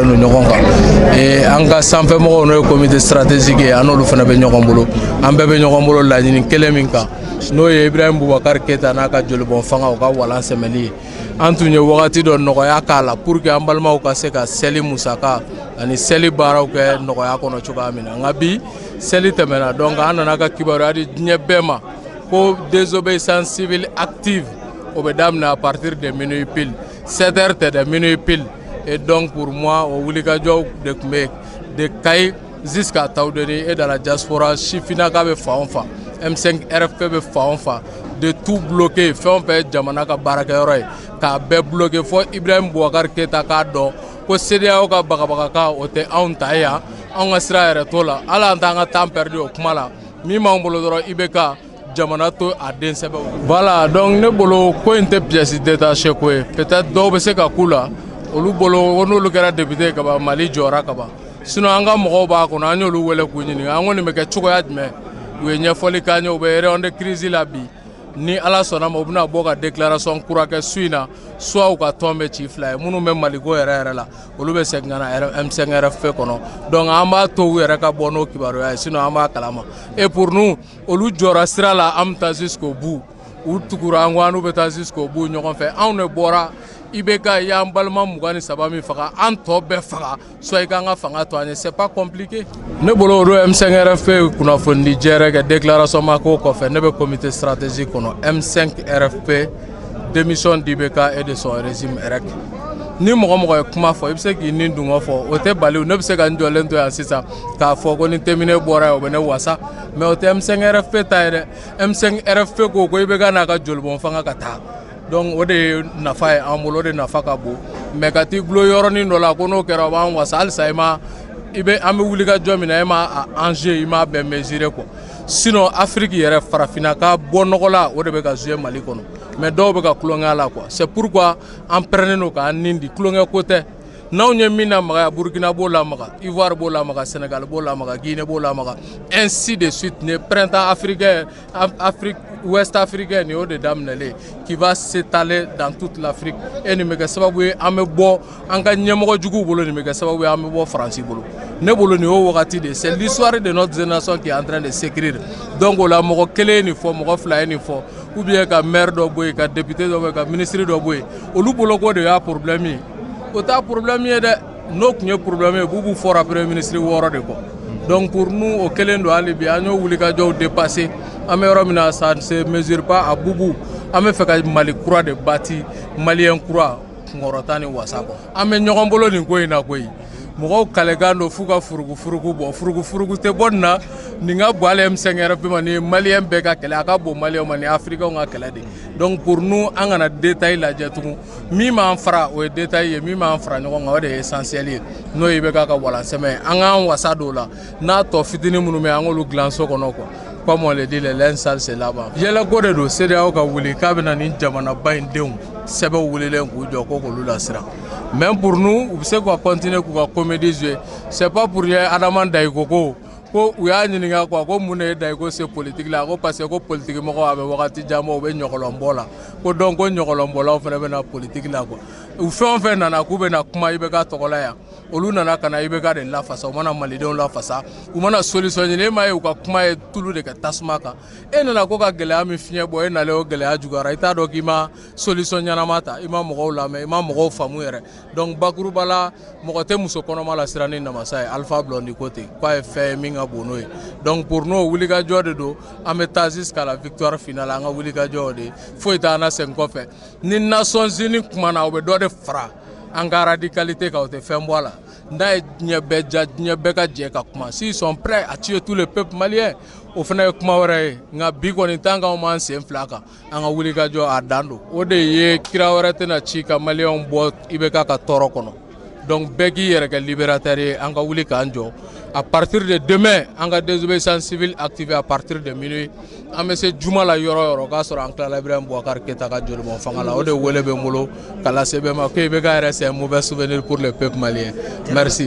faralen don ɲɔgɔn kan. Et an ka sanfɛmɔgɔw, n'o ye comité stratégique ye, an n'olu fana bɛ ɲɔgɔn bolo. An bɛɛ bɛ ɲɔgɔn bolo laɲini kelen min kan, n'o ye Ibrahim Boubacar Keita n'a ka jolibɔn fanga, u ka walan sɛmɛli ye. An tun ye wagati dɔ nɔgɔya k'a la pour que an balimaw ka se ka seli musaka ani seli baaraw kɛ nɔgɔya kɔnɔ cogoya min na. Nka bi seli tɛmɛna, donc an nana ka kibaruya di diɲɛ bɛɛ ma ko désobéissance civile active, o bɛ daminɛ à partir de minuit pile. 7 heures tɛ dɛ, minuit pile. Et donc pour moi, o wulikajɔw de tun bɛ de Kayi jusqu'à Tawudeni et dans la diaspora, sifinnaka bɛ fan o fan, M5 RFP bɛ fan o fan, de tout bloquer. Fɛn o fɛn ye jamana ka baarakɛyɔrɔ ye, k'a bɛɛ bloquer fo Ibrahim Boubacar Keita k'a dɔn ko CEDEAO ka bagabagakan, o tɛ anw ta ye yan. Anw ka sira yɛrɛ t'o la. Hali an t'an ka temps perdu o kuma la. Min b'anw bolo dɔrɔn, IBK jamana to a den sɛbɛw. Voilà, donc ne bolo, ko in tɛ pièce détachée ko ye. Peut-être dɔw bɛ se ka k'u la, olu bolo ko n'olu kɛra député kaban, Mali jɔra kaban. Sinon an ka mɔgɔw b'a kɔnɔ, an y'olu wele k'u ɲininka an ko nin bɛ kɛ cogoya jumɛn. U ye ɲɛfɔli k'an ye. U bɛ réunion de crise la bi. Ni Ala sɔnna ma, u bɛna bɔ ka déclaration kura kɛ su in na, soit u ka tɔn bɛ ci fila ye. Minnu bɛ Maliko yɛrɛ yɛrɛ la, olu bɛ segin ka na M5 RFP kɔnɔ. Donc an b'a to u yɛrɛ ka bɔ n'o kibaruya ye, sinon an b'a kalama. Et pour nous, olu jɔra sira la, an bɛ taa jusqu'au bout. U tugura an kɔ, an n'u bɛ taa jusqu'au bout ɲɔgɔn fɛ. Anw de bɔra. IBK y'an balima 23 min faga, an tɔ bɛɛ faga, soit i k'an ka fanga to an ye. C'est pas compliqué ne bolo. O don M5 RFP kunnafonidi jɛrɛ kɛ déclaration ma k'o kɔfɛ. Ne bɛ comité stratégique kɔnɔ, M5 RFP, démission d'IBK et de son régime REC. Ni mɔgɔ mɔgɔ ye kuma fɔ, i bɛ se k'i ni dungɔ fɔ, o tɛ bali. Ne bɛ se ka n jɔlen to yan sisan k'a fɔ ko ni Timbiné bɔra yen, o bɛ ne wasa, mais o tɛ M5 RFP ta ye dɛ. M5 RFP ko IBK n'a ka jolibɔn fanga ka taa. Donc o de ye nafa ye an bolo, o de nafa ka bon. Mais ka t'i gulon yɔrɔnin dɔ la ko n'o kɛra o b'an wasa, halisa i ma i bɛ an bɛ wuli ka jɔ min na, e ma a enjeu, i m'a bɛɛ mesurer quoi. Sinon Afrique yɛrɛ, farafinna ka bɔ nɔgɔ la, o de bɛ ka jouer Mali kɔnɔ, mais dɔw bɛ ka tulonkɛ a la quoi. C'est pourquoi an pɛrɛnnen don k'an nin di. Tulonkɛ ko tɛ. N'anw ye min lamaga, Burukina b'o lamaga, Ivoire b'o lamaga, Sénégal b'o lamaga, Guinée b'o lamaga, ainsi de suite. Nin printemps africain, Afrique ouest africain, nin y'o de daminɛlen qui va s'étaler dans toute l'Afrique. Et nin bɛ kɛ sababu ye an bɛ bɔ an ka ɲɛmɔgɔ juguw bolo, nin bɛ kɛ sababu ye an bɛ bɔ Faransi bolo. Ne bolo, nin y'o wagati de, c'est l'histoire de notre génération qui est en train de s'écrire. Donc o la, mɔgɔ kelen ye nin fɔ, mɔgɔ fila ye nin fɔ, ou bien ka maire dɔ bɔ yen, ka député dɔ bɔ yen, ka ministre dɔ bɔ yen, olu bolo ko de y'a problème ye. O t'a problème ye dɛ. N'o tun ye problème ye, Boubou fɔra premier ministre wɔɔrɔ de kɔ. Donc pour nous, o kelen don. Hali bi an y'o wulikajɔw dépassé. An bɛ yɔrɔ min na, ça ne se mesure pas à Boubou. An bɛ fɛ ka Mali kura de bâti, malien kura, kunkɔrɔta ni wasa kɔ. An bɛ ɲɔgɔn bolo nin ko in na koyi. Mɔgɔw kalekan don f'u ka furugu-furugu bɔ. Furugu-furugu tɛ bɔ nin na. Nin ka bon hali M5 RFP ma. Nin ye malien bɛɛ ka kɛlɛ, a ka bon malien ma, nin ye africain ka kɛlɛ de. Donc pour nous, an kana détail lajɛ tugun. Min b'an fara, o ye détail ye. Min b'an fara ɲɔgɔn kan, o de ye essentiel ye, n'o ye IBK ka walansɛmɛ ye. An k'an wasa don o la. N'a tɔ fitinin minnu bɛ yen, an k'olu dilan so kɔnɔ quoi. Comme on le dit, les linges sales se lavent. Yɛlɛko de don. CEDEAO ka wuli k'a bɛ na nin jamanaba in denw sɛbɛnw wulilen k'u jɔ ko k'olu lasiran. Mais pour nous, u bɛ se ka continuer k'u ka comédie jouer. C'est pas pour rien Adama Dahico ko u y'a ɲininka quoi, ko mun de ye Dahico se politique la? Ko parce que ko politique mɔgɔw, a bɛ wagati jan bɔ, u bɛ ɲɔgɔlɔnbɔ la. Ko donc ko ɲɔgɔlɔnbɔlaw fana bɛ na politique la quoi. U fɛn o fɛn nana k'u bɛ na kuma IBK tɔgɔ la yan, olu nana ka na IBK de lafasa. U mana malidenw lafasa, u mana solution ɲini. E m'a ye, u ka kuma ye tulu de kɛ tasuma kan. E nana ko ka gɛlɛya min fiɲɛ bɔ, e nalen o gɛlɛya juguyara. I t'a dɔn k'i ma solution ɲɛnama ta, i ma mɔgɔw lamɛn, i ma mɔgɔw faamu yɛrɛ. Donc bakuruba la, mɔgɔ tɛ muso kɔnɔma la siran ni namasa ye. Alpha Blondy ko ten k'a ye fɛn ye min ka bon n'o ye. Donc pour nous, wulikajɔ de don. An bɛ taa jusqu'à la victoire finale. An ka wulikajɔ de, foyi t'an na segin kɔfɛ. Ni Nations Unies kumana, u bɛ dɔ de fara an ka radicalité kan, o tɛ fɛn bɔ a la. N'a ye diɲɛ bɛɛ ja, diɲɛ bɛɛ ka jɛ ka kuma, s'ils sont prêts à tuer tout le peuple malien, o fana ye kuma wɛrɛ ye. Nka bi kɔni, tant qu'anw m'an sen fila kan, an ka wulikajɔ a dan don. O de ye kira wɛrɛ tɛna ci ka maliyɛnw bɔ IBK ka tɔɔrɔ kɔnɔ. Donc bɛɛ k'i yɛrɛ kɛ libérateur ye. An ka wuli k'an jɔ à partir de demain. An ka désobéissance civile activée à partir de minuit. An bɛ se juma la yɔrɔ o yɔrɔ, k'a sɔrɔ an tilala Ibrahim Boubacar Keita ka jolibɔn fanga la. O de wele bɛ n bolo ka lase bɛɛ ma ko IBK yɛrɛ, c'est un mauvais souvenir pour le peuple malien. Merci.